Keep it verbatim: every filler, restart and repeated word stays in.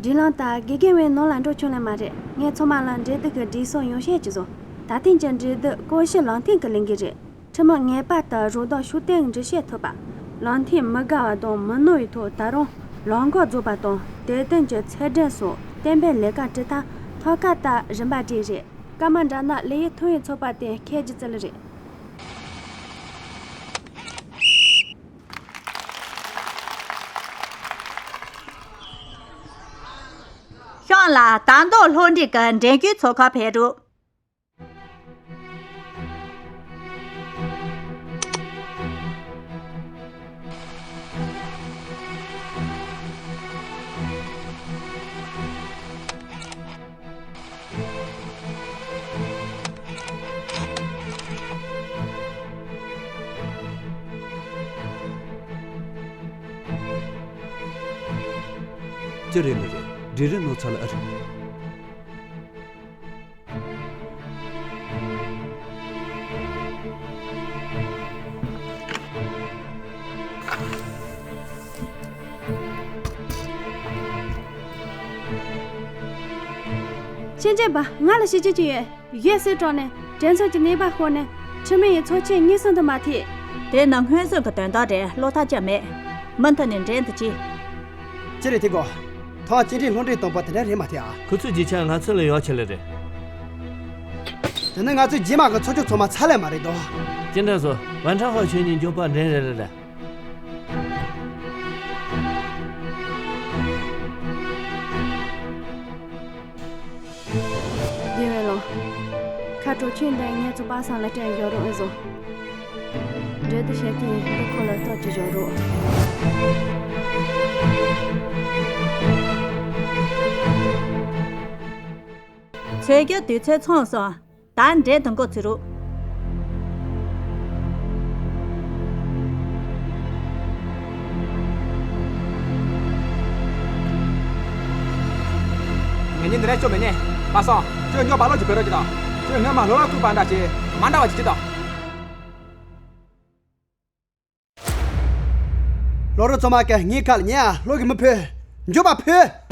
སྒྲིག་ལམ་ལྟར་དགེ་རྒན་བས་ནང་ལ་འགྲོ་ཆོག་ལེ་མ་རེད། ངས་ཚང་མ་ལ་འབྲེལ་གཏུག་གི་སྒྲིག་སྲོལ་ཡང་བཤད་ཀྱི་བཟོ། ད་ཐེངས་ཀྱི་འབྲེལ་གཏུག་ཀོ་ཤི་ལམ་སྟོན་གྱི་ལས་འགུལ་རེད། ཁྲིམས་མི་ངེས་པར་དུ་རོགས་ཟླ་ཤུགས་ལྡན་འདྲི་བཤད་ཐུབ་པ། ལམ་སྟོན་མི་དགའ་བ་དང་མི་ནོར་བའི་ཐོག་ད་རུང་ལམ་འགག་རྫོགས་པ་དང་དེ་བསྟུན་གྱི་ཚད་ལྡན་སོགས་བསྟན་པའི་ལས་ཀ་སྒྲུབ་སྟངས་ཐབས་ཀ་ལྟར་རིམ་པ་བསྒྲིགས་རེད། སྐར་མ་འདྲ་ན་ལས་ཡུན་ཐུང་བའི་ཚོགས་པ་དེ་ཁྱེད་ཀྱི་རྩིས་ལ་རེད། ཤང་ལ་ད་མདོ་སློབ་འབྲིང་གི་འགྲན་རྒོལ་ཚོགས་ཁག་ཕེབས་རོགས། ཅི་རེད་མི་རེད། འབྲི་རི་ནོར་ཚ་ལ་ཨ་རེད། ཤེས་བྱེད་པ་ང་ལ་ཤེས་བྱེད་ཅི་ཡོད། གཞས་གསེར་བཀྲོངས་ནས་གྲོས་ཚོགས་ཀྱི་ནུས་པ་ཤོར་ནས་ཁྲིམས་མི་ཡི་ཚོགས་ཆེན་གཉིས་གསུམ་དུ་མ་ཐེ། དེ་ནི་སྔོན་བཟོས་ཀྱི་དོན་དག་རེད། བློ་ཐག་བཅད་མེད། མུ་མཐུད་ནས་འགྲན་དུ་ཆས། ཅི་རེད་དེ་གོ། ཐང་ཅི་འདྲའི་སློབ་འབྲིང་སྟོང་པ་དེ་འདྲ་རེད་མ་ཐེ་ཨ། ཁོ་ཚོའི་རྗེས་ཆ་ང་ཚོ་ལ་ཡོག་ཆེ་ལེ་རེད། དེ་ནི་ང་ཚོའི་རྗེས་མ་གི་ཚོགས་ཆུང་ཚང་མ་ཚར་ལེ་མ་རེད་དོ། ཅི་འདྲ་བཟོ། ཝན་ཁྲང་ཧའོ་ཁྱོད་གཉིས་མགྱོགས་པ་འགྲན་རེ་རེ་རེད། དེ་བས་ལོ། ཁ་དྲོ་ཁྱོད་འདི་ངེད་ཚོ་པ་སངས་ལ་སྤྲད་ཡོད་རོགས་ཨེ་བཟོ། འབྲེལ་དུ་བཤད་ཀྱིན་འདི་ཁོ་ལ་ཐག་གཅོད་བྱོས་རོགས། ཚོད་རྒྱག་དུས་ཚོད་ཚང་སོང་། ད་འགྲན་དུ་འགོ་ཚུགས་རོགས། ངེད་གཉིས་འདི་ནས་སྐྱོབ་མི་ཉན། པ་སངས། ཁྱོད་སྨྱོ་བ་ལོག་ཅིག་བོས་རོགས་གྱིས་དང་། ཁྱོད་སྔོན་མ་ལོ་ལ་བསྐུལ་བ་འདྲ་ཞིག་མ་འདྲ་བ་ཅིག་གྱིས་དང་། ལོ་རོ་ཚང་མ་ག་ངའི་ཁ་ལ་ཉན་ཨ། ལོ་གི་མི་ཕོད། མགྱོགས་པ་ཕོད།